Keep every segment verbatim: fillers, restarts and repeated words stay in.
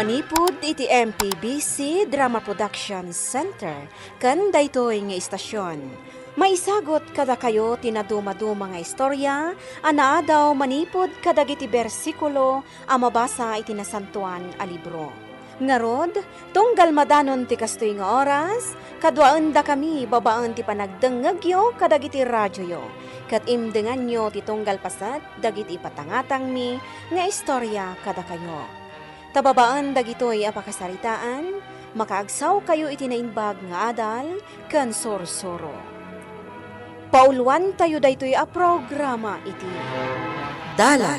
Manipud iti M P B C Drama Production Center ken daytoy nga istasion, maisagut kadakayo ti nadumaduma nga istorya a naadaw manipud kadagiti bersikulo a mabasa iti Nasantoan a Libro. Ngarud, tunggal madanon ti kastoy nga oras, kaduaendakami babaen ti panagdengngegyo kadagiti radioyo, ket imdenganyo ti tunggal paset dagiti ipatangatangmi nga istorya kadakayo. Ta babaen dagitoy a pakasaritaan, makaagsawkayo iti naimbag nga adal ken sursuro. Pauluantayo daytoy a programa iti Dalan,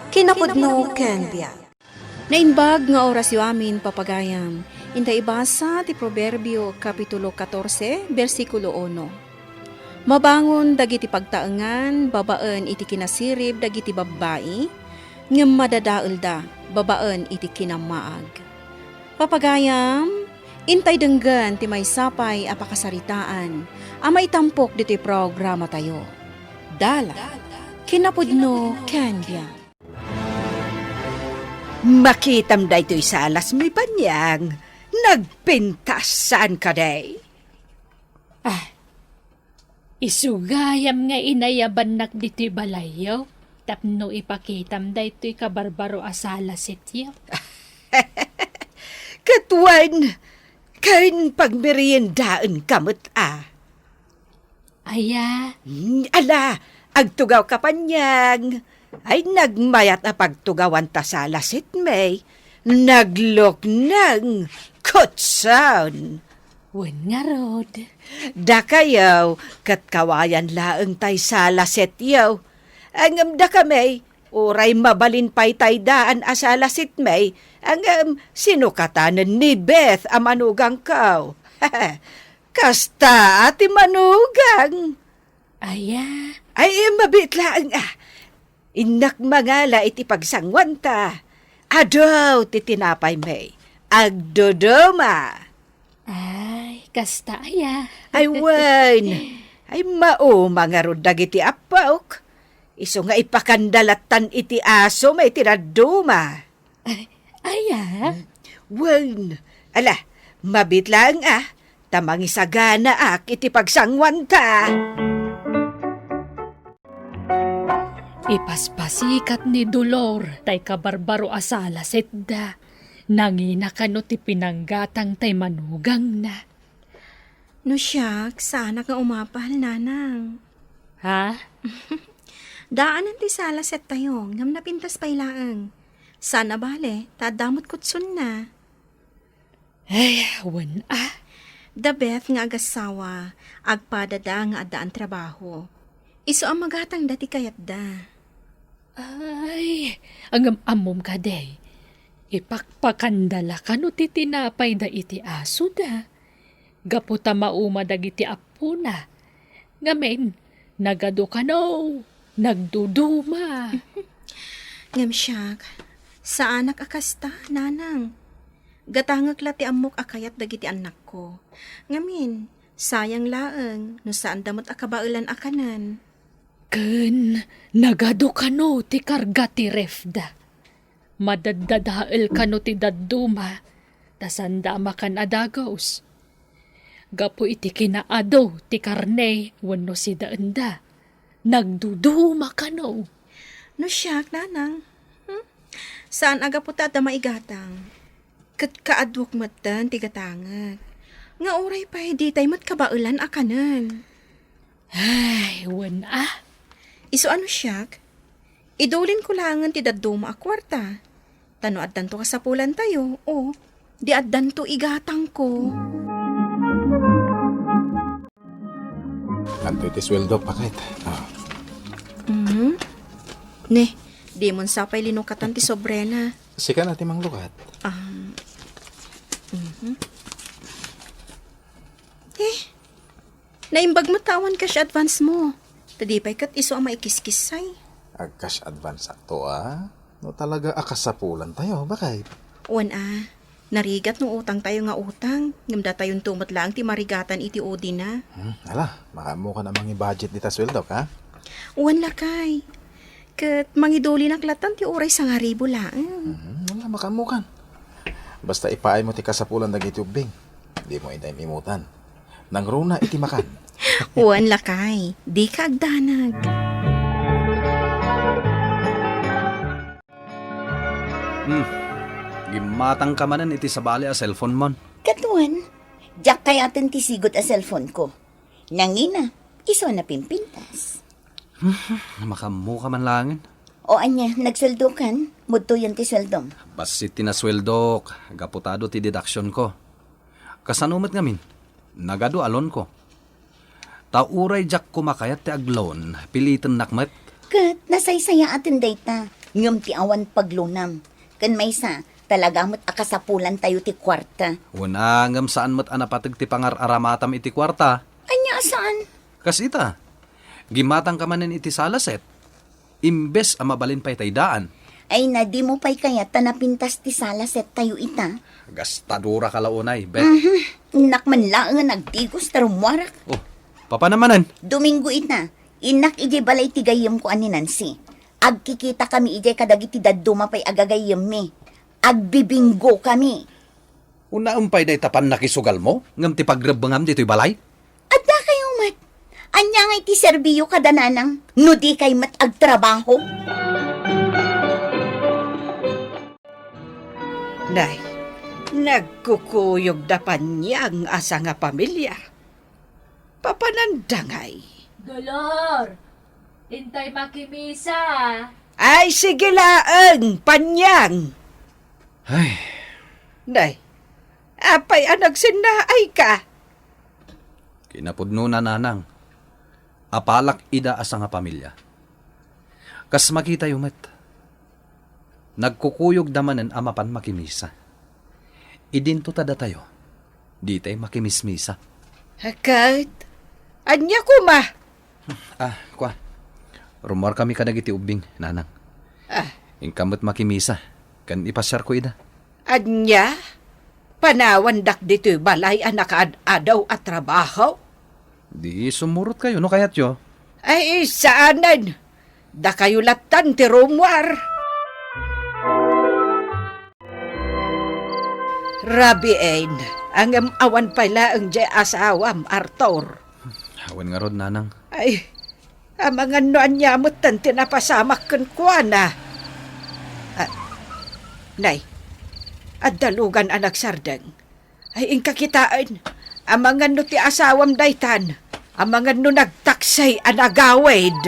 Kinapudno ken Biag. Naimbag nga orasyo amin, papagayam. Inta ibasa ti Proverbio, Kapitulo katorse, bersikulo uno. Mabangon dagiti pagtaengan babaen iti kinasirib dagiti babbai, ngem madadaelda babaen iti kinamaag. Papagayam, intay denggen ti maysa pay a pakasaritaan a maitampok ditoy programatayo. Dalan, Kinapudno ken Biag. Makitam daytoy salas, mi Panyang. Nagpintas saan kadi? Ah, isu gayam nga inayabannak ditoy balayyo tapno ipakitam daytoy kabarbaro a salasetyo. Ket wen, ken pagmeriendaenka met a. Aya? Hmm, ala, agtugawka, Panyang. Ay, nagmayat a pagtugawan ta salasetmi. Naglukneng, kutson. Wen ngarud. Dakayo, ket kawayan laeng tay salasetyo. Ngem dakami, uray mabalin pay tay daan a salasetmi, ngem sinukatanen ni Beth a manugangko. Kasta a ti manugang. Aya? Ay, mabiit laeng a. Innak mangala iti pagsanguanta. Adu ti tinapaymi. Agduduma. Ay, kasta aya? Ay, wen. Ay, mauma ngarud dagiti appok. Isu nga ipakanda lattan iti asomi ti dadduma. Ay, aya? Hmm. Wen, ala, mabiit laeng a, ta mangisaganaak iti pagsanguanta. Ipaspasikat ni Dolor tay kabarbaro a salasetda. Nangina kano ti pinanggatang tay manugangna. No siak, saanak nga umapal, nanang. Ha? Daanen ti salasettayo, ngem napintas pay laeng. Saan a bale, ta adda met kutsonna. Ay, wen a. Da Beth nga agassawa, agpadada nga addaan trabaho. Isu a magatangda ti kayatda. Ay, ngem ammom kadi, ipakpakanda la kano ti tinapayda iti asoda. Gapu ta mauma dagiti appona. Ngamin, nagadu kano, nagduduma. Ngem siak, saanak a kasta, nanang. Gatangek la ti ammok a kayat dagiti annakko. Ngamin, sayang laeng no saanda met a kabaelan a kanen. Ken nagadu kano ti karga ti refda. Madaddadael kano ti dadduma, ta saanda a makan a dagus. Gapu iti kinaadu ti karne wenno sidaenda, nagduduma kano. No siak, nanang, hmm? Saan a gapu ta adda maigatang. Ket kaaduak metten ti gatangek. Nga uray pay ditay met kabaelan a kanen. Ay, wen a. Isu a no siak, idulinko laengen ti dadduma a kuarta. Ta no addanto kasapulantayo, o, di addanto igatangko. Adtoy ti sueldok, paket. Ah. Mhm. Ne, dimon sa pay linukatan ti sobrena. Sika na ti manglukat. Ah. Mhm. Eh, naimbag met ta awan cash advance mo. Ta di pay ket isu a maikiskisay. Ag-cash advance-akto a. No talaga a kasapulantayo, bakay? Wen a, narigat no utangtayo nga utang, ngem datayonto met laeng ti marigatan iti udina. Hmm, ala, makaammokan a mangi-budget dita sueldok, ha? Wen lakay. Ket mangidulinak lattan ti uray sangaribu laeng. Hmm, ala, makaammokan. Basta ipaaymo ti kasapulan dagiti ubbing. Dimo idiay imutan. Nangruna iti makan. Wen, lakay, dika agdanag. Hmm. Gimmatangka manen iti sabali a cellphone mon. Ket wen, diak kayaten ti sigud a cellphone ko. Nangina, isu a napimpintas. Makammoka man laengen. O ania, nagsueldokan? Mudtoyen ti sueldom. Bassit ti nasueldok, gapu ta adu ti deduction ko. Kasano met ngamin? Nagadu a loan ko. Ta uray diak koma kayat ti agloan, pilitennak met. Ket nasaysayaaten dayta, ngem ti awan paglonam. Ken maysa, talaga met a kasapulantayo ti kuarta. Wen a, ngem saan met a napateg ti pangar-aramatam iti kuarta. Ania a saan? Kas ita, gimmatangka manen iti salaset. Imbes a mabalin pay tay daan. Ay na, dimo pay kayat ta napintas ti salasettayo ita? Gastadoraka la unay, Beth. Mhm. Innak man laeng a nagdigos ta rummuarak. Oh, papanam manen? Domingo ita, innak idiay balay ti gayyemko a ni Nancy. Agkikitakami idiay kadagiti dadduma pay a gagayyemmi. Agbibinnogkami. Unaem pay dayta pannakisugalmo ngem ti pagrebbengam ditoy balay? Addakayo met. Ania ngay ti serbiyo kada nanang no dikay met agtrabaho? Nay, nagkukuyogda Panyang a sangapamilia. Papananda ngay. Dolor, intay makimisa. Ay, sige laeng, Panyang. Ay. Nay, apay a nagsinnaayka? Kinapudnona, nanang. Apalak ida a sangapamilia. Kas makitayo met, nagkukuyogda manen a mapan makimisa. Idinto ta datayo, ditay makimismisa. Ket, ania koma? Ah, kua. Rummuarkami kadagiti ubbing, nanang. Ah. Inka met makimisa, ken ipasiarko ida. Ania? Panawandak ditoy balay a nakaad-adaw a trabaho? Di sumurotkayo no kayatyo. Ay, saanen. Dakayo lattan ti rummuar. Rabiin, ngem awan pay laeng diay asawam, Arthur. Awan ngarud, nanang. Ay, amangan no ania metten ti napasamak kenkuana. Ah, nay, adda lugan a nagsardeng. Ay, inka kitaen, amangan no ti asawam daytan, amangan no nagtaksay a nagawid.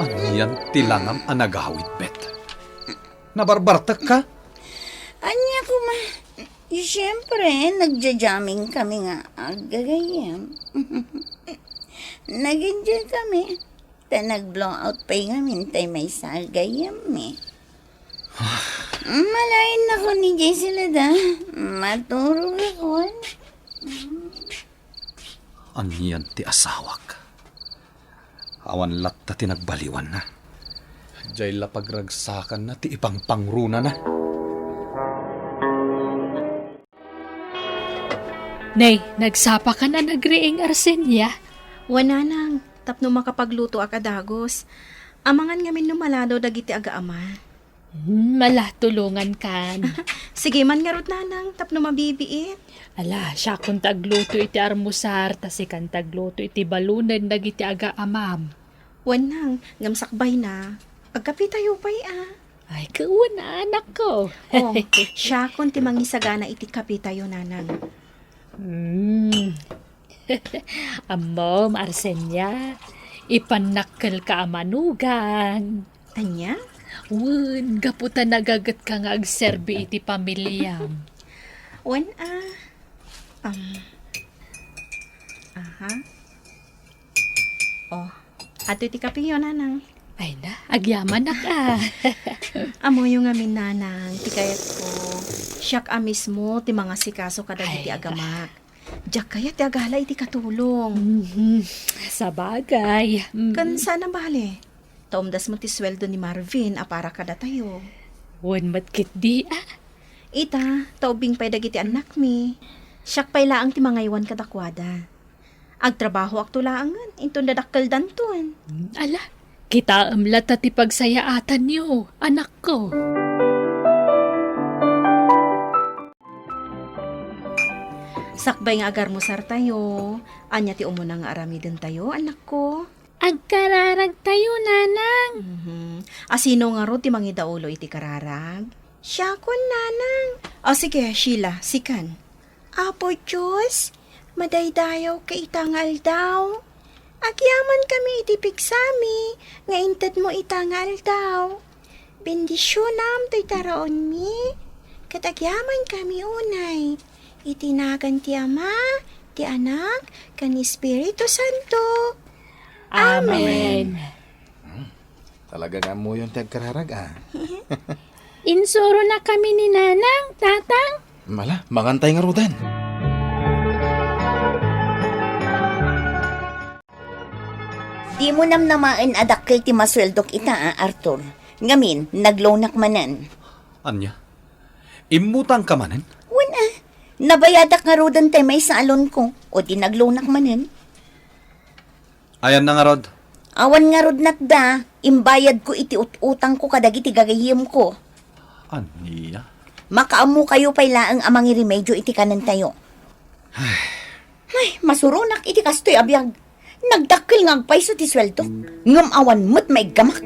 Anian ti langam a nagawid, Bet? Nabarbartekka? Ania koma? Siempre, nagja-jamming kami nga aggagayyem. Nag-enjoy kami. Ta nag-blow out pay ngamin tay maysa a gayyemmi. Malayen ako ni Jesselyn da. Maturog ako. Anian ti asawak? Awan latta ti nagbaliwanna. Diay la pagragsakanna ti ipangpangrunana. Nay, nagsapakan a nagriing, Arsenia? Wen, nanang, tapno makapaglutoak a dagus. Amangan ngamin no maladaw dagiti agaama. Hmm, ala, tulongankan. Sige man ngarud, nanang, tapno mabibiit. Ala, siakon ti agluto iti armusar, ta sikan ti agluto iti balunen dagiti agaamam. Wen, nang, ngem sakbayna, agkapitayo pay a. Ay, kawan, anakko. Oh, siakon ti mangisagana iti kapitayo, nanang. Hmm. Ammom, Arsenia, ipannakkelka a manugang. Ania? Wen, gapu ta nagagetka nga agserbi iti pamiliam. Wen, ah, um, aha. Oh, adtoy ti kapeyo, nanang. Ay na, agyamanak a. Ammoyo ngamin, nanang, ti kayatko. Siak a mismo ti mangasikaso kadagiti Ay. agamak. Diak kayat ti agala iti katulong. Mhm. Sabagay. Mm. Ken saan a bale? Ta umdas met ti sueldo ni Marvin a para kadatayo. Wen met ketdi a. Ita, ta ubbing pay dagiti annakmi. Siak pay laeng ti mangaywan kadakuada. Agtrabahoakto laengen, inton dadakkeldanton. Mm, ala, Kitaem latta ti pagsayaatanyo, anakko. Sakbay nga agarmusartayo, ania ti umuna nga aramidentayo, anakko? Agkararagtayo, Nanang. Mhm. A, sino ngarud ti mangidaulo iti kararag? Siakon, Nanang. O, sige, Sheila, sikan. Apo Dios, madaydayawka ita nga aldaw. Agyamankami iti pigsami nga intedmo ita nga aldaw. Bendisionam toy taraonmi, ket agyamankami unay. Iti nagan ti Ama, ti Anak, ken Espiritu Santo. Amen. Amen. Hmm. Talaga nga ammoyon ti agkararag, a. Insurona kami ni Nanang, Tatang. Ala, mangantay ngaruden. Dimo namnamaen a dakkel ti masueldok ita, a, Arthur. Ngamin, nagloanak manen. Ania? Immutangka manen? Wen, a. Nabayadak ngaruden tay maysa a loanko, o di nagloanak manen. Ayanna ngarud? Awan ngarud natda, imbayadko iti ut-utangko kadagiti gagayyemko. Ania? Makaammokayo pay laeng a mangiremedio iti kanentayo. Ay, masuronak iti kastoy a biag. Nagdakkel nga agpayso ti sueldok, ngem awan met maiggamak.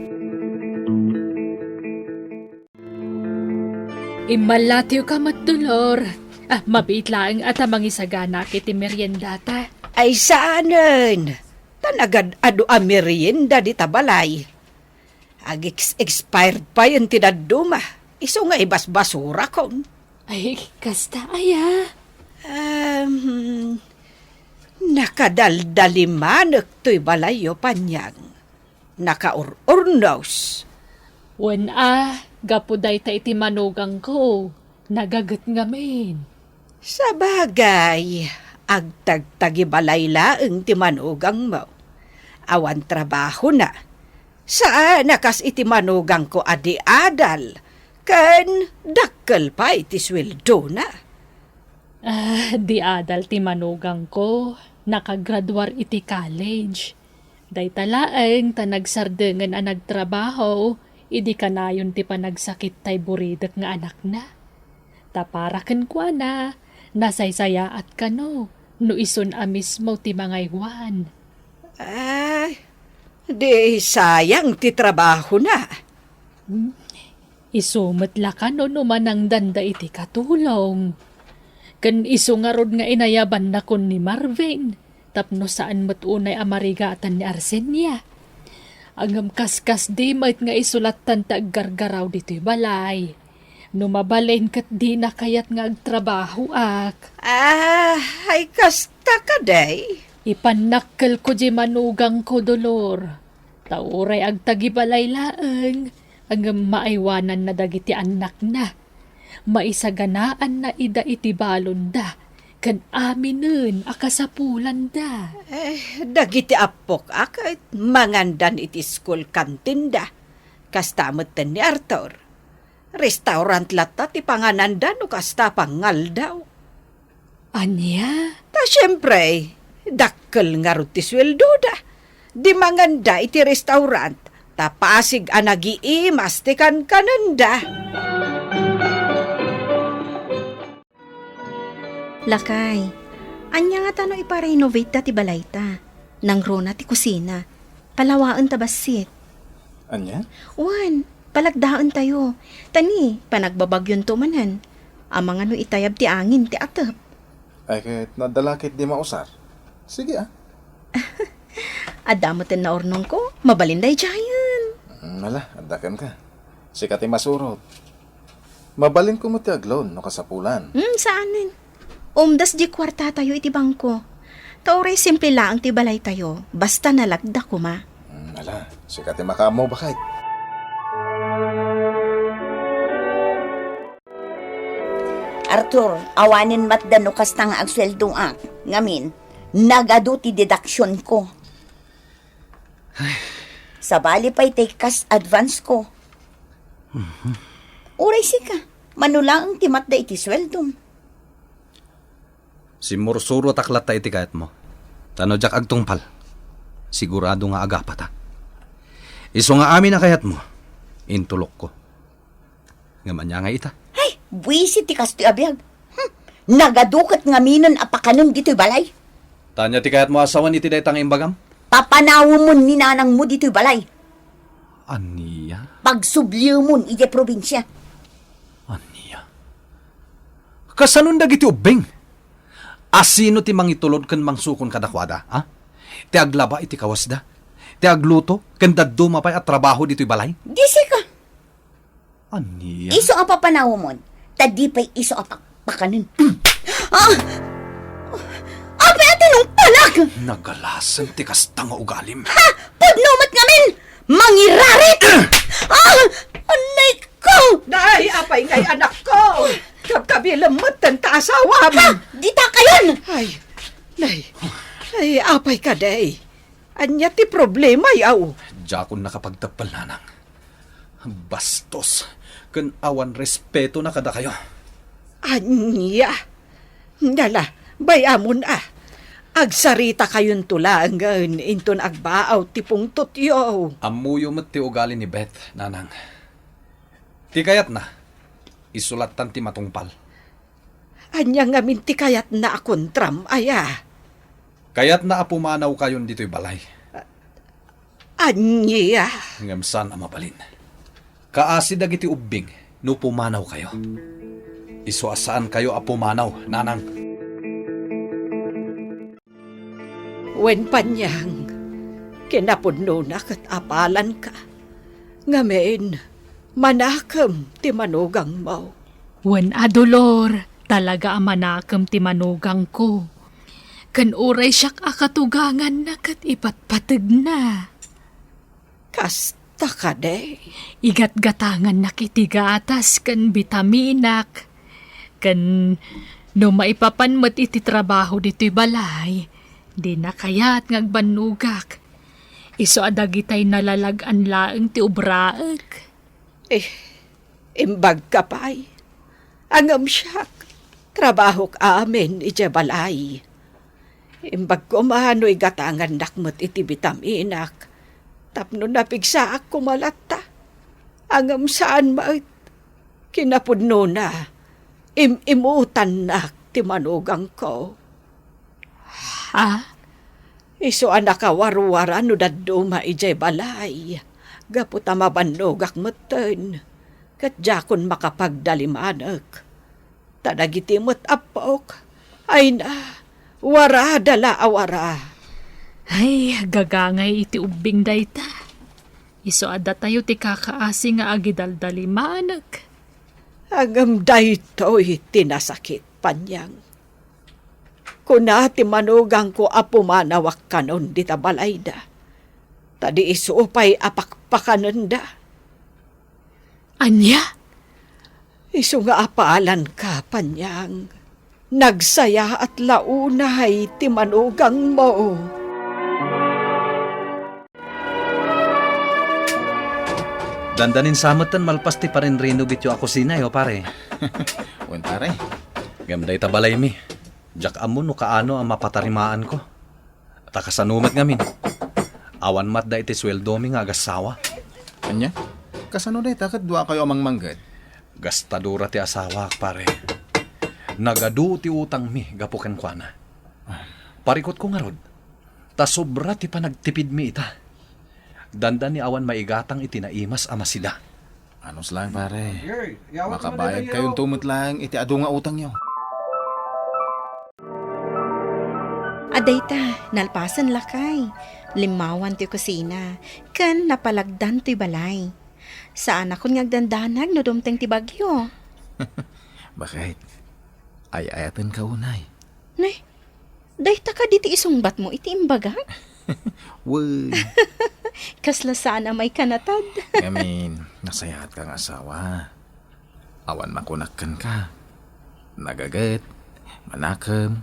Immalatiwka met, Dolor. A, mabiit laeng a ta mangisaganaak iti meriendata. Ay, saanen. Ta nagad-adu a merienda dita balay. Ag-ex-, expired payen ti dadduma. Isu nga ibasbasurakon. Ay, kasta aya? Em, nakadaldalimanek toy balayyo, Panyang. Nakaur-urnos. Wen a, gapu dayta iti manugangko, nagaget ngamin. Sabagay, agtagtagibalay laeng ti manugangmo. Awan trabahona. Saan a kas iti manugangko a di adal, ken dakkel pay ti sueldona. A, di adal ti manugangko, nakagraduar iti college. Dayta laeng ta nagsardengen a nagtrabaho idi kanayon ti panagsakit tay buridek nga anakna. Ta para kenkuana, nasaysayaat kano no isun a mismo ti mangaywan. Ay, di sayang ti trabahona. Hmm? Isu met la kano no manangdanda iti katulong. Ken isu ngarud nga inayabannakon ni Marvin tapno saan met unay a marigatan ni Arsenia. Ngem kaskasdi met nga isu lattan ti aggargaraw ditoy balay. No mabalin ket dina kayat nga agtrabahoak. Ah, ay kasta kadi? Ipannakkelko di manugangko, Dolor. Ta uray agtagibalay laeng, ngem maaywananna dagiti annakna. Maisaganaanna ida iti balonda, ken aminen a kasapulanda. Eh, dagiti appok a ket mangandan iti school canteen da. Kasta metten ni Arthur. Restaurant latta ti pangananda no kasta pangngaldaw. Ania? Ta siempre, dakkel ngarud ti sueldoda. Di manganda iti restaurant, ta pasig a nagiimas ti kankanenda. Lakay, ania ngata no ipa-renovate ta ti balayta? Nangruna ti kusina. Palawaen ta bassit. Ania? Wen, palakdaen tayo. Ta ni, panagbabagyonto manen. Amangan no itayab ti angin ti atep. Ay, ket no adda la ket di mausar. Sige, a. Adda metten naurnongko, mabalin daydiayen. Mm, ala, adda kenka. Sika ti masurot. Mabalinko met ti agloan no kasapulan. Hmm, saanen. Umdas di kuartatayo iti bangko. Ta uray simple laeng ti balaytayo, basta nalagda koma. Hmm, ala, sika ti makaammo, baket. Arthur, awanen matda no kasta nga agsueldoak. Ngamin, nagadu ti deductionko. Ay. Sabali pay ti cash advance ko. Mhm. Uray sika, mano laeng ti matda iti sueldom. Simmursurotak latta iti kayatmo. Ta no diak agtungpal, sigurado nga agapatak. Isu nga amin a kayatmo, intulokko. Ngem ania nga ita? Ay, buisit ti kastoy a biag. Hmm. Nagadu ket ngaminen a pakanen ditoy balay. Ania ti kayatmo a sawen iti dayta nga imbagam? Papanawemon ni nanangmo ditoy balay. Ania? Pagsubliemon idiay probinsia. Ania? Kasanon dagiti ubbing? Asino ti mangitulod ken mangsukon kadakuada, a? Ti aglaba iti kawasda, ti agluto, ken dadduma pay a trabaho ditoy balay? Disika. Ania? Isu a papanawemon, ta di pay isu a pakpakanen. Ah! Apay a tinungpanak! Nagalasen ti kasta nga ugalim. Ha! Pudno met ngamin! Mangirarit! Ah! Anay ko! Nay, apay ngay anak ko? Kabkabilem met ta asawam. Ha! Dita kayon! Ay, nay. Ay, apay kadi? Ania ti problema, yaw? Diakon nakapagteppel, nanang. Bastos ken awan respeto na kadakayo. Ania? Nala, bay-amon a. Agsaritakayonto laengen inton agbaaw ti pungtotyo. Ammoyo met ti ugali ni Beth, nanang. Ti kayatna, isu lattan ti matungpal. Ania ngamin ti kayatna a kontram, aya? Kayatna a pumanawkayon ditoy balay. Ania? Ngem saan a mabalin. Kaasi dagiti ubbing no pumanawkayo. Isu a saankayo a pumanaw, nanang. Wen, Panyang, kinapudnona ket apalanka. Ngamin, manakem ti manugangmo. Wen a, Dolor, talaga a manakem ti manugangko. Ken uray siak a katuganganna ket ipatpategna. Kasta kadi? Igatgatangannak iti gatas ken bitaminak. Ken no maipapan met iti trabaho ditoy balay, dina kayat nga agbannogak. Isu a dagitay nalalag-an laeng ti obraek. Eh, imbagka pay. Ngem siak, trabahok amin idiay balay. Imbag koma no igatangannak met iti bitaminak tapno napigsaak koma latta. Ngem saan met, kinapudnona, im-imutannak ti manugangko. Ha? Isu a nakawarwara no dadduma idiay balay, gapu ta mabannogak metten, ket diakon makapagdalimanek. Ta dagiti met appok, ay na, warada la a wara. Ay, gagangay iti ubbing dayta. Isu a datayo ti kakaasi nga agidaldalimanek. Ngem daytoy ti nasakit, Panyang. Kuna ti manugangko a pumanawak kanon dita balayda, ta di isu pay a pakpakanenda. Ania? Isu nga apalanka, Panyang. Nagsayaat la unay ti manugangmo. Dandanin sa metten malpas ti parinrinobityo a kusina, yo, pare. Wen, pare. Ngem dayta balaymi, diak ammo no kaano a mapatarimaanko. Ta kasano met ngamin? Awan met da iti sueldomi nga agassawa. Ania? Kasano dayta ket duakayo a mangmangged? Gastadora ti asawak, pare. Nagadu ti utangmi gapu kenkuana. Parikutko ngarud, ta sobra ti panagtipidmi ita. Dandani awan maigatang iti naimas a masida. Anus laeng, pare. Makabayad kayonto met laeng iti adu nga utangyo. Adayta, nalpasen lakay. Limmawan ti kusina, ken napalagdan toy balay. Saanakon nga agdandanag no dumteng ti bagyo. Bakit? Ay-ayatenka unay. Nay, dayta kadi ti isungbatmo iti imbagak? Wen. Kasla saan a maikanated. Ngamin, nasayaatka nga asawa. Awan makunak kenka. Nagaget, manakem,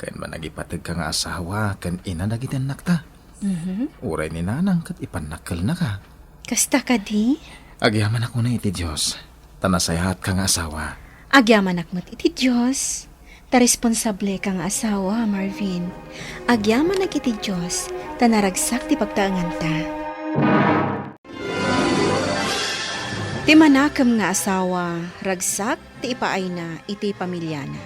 ken managipategka nga asawa ken ina dagiti annakta. Mhm. Uray ni nanang ket ipannakkelnaka. Kasta kadi? Agyamanak unay iti Dios, ta nasayaatka nga asawa. Agyamanak met iti Dios, ta responsableka nga asawa, Marvin. Agyamanak iti Dios, ta naragsak ti pagtaenganta. Ti manakem nga asawa, ragsak ti ipaayna iti pamiliana.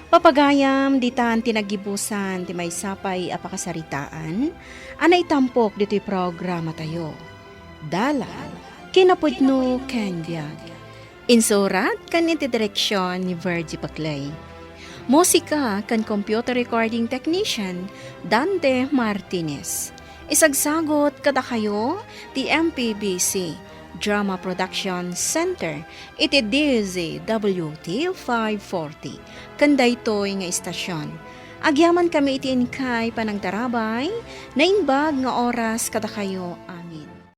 Papagayam, ditan ti naggibusan ti maysa pay a pakasaritaan a naitampok ditoy programatayo. Dalan, kinapudno ken biag. Insurat ken iti direksion ni Virgie Paclay. Musika ken computer recording technician, Dante Martinez. Isagsagot kadakayo ti M P B C Drama Production Center iti D Z W T five forty. Ken daytoy nga istasyon, agyamankami iti inkay panangtarabay, naimbag nga oras kadakayo a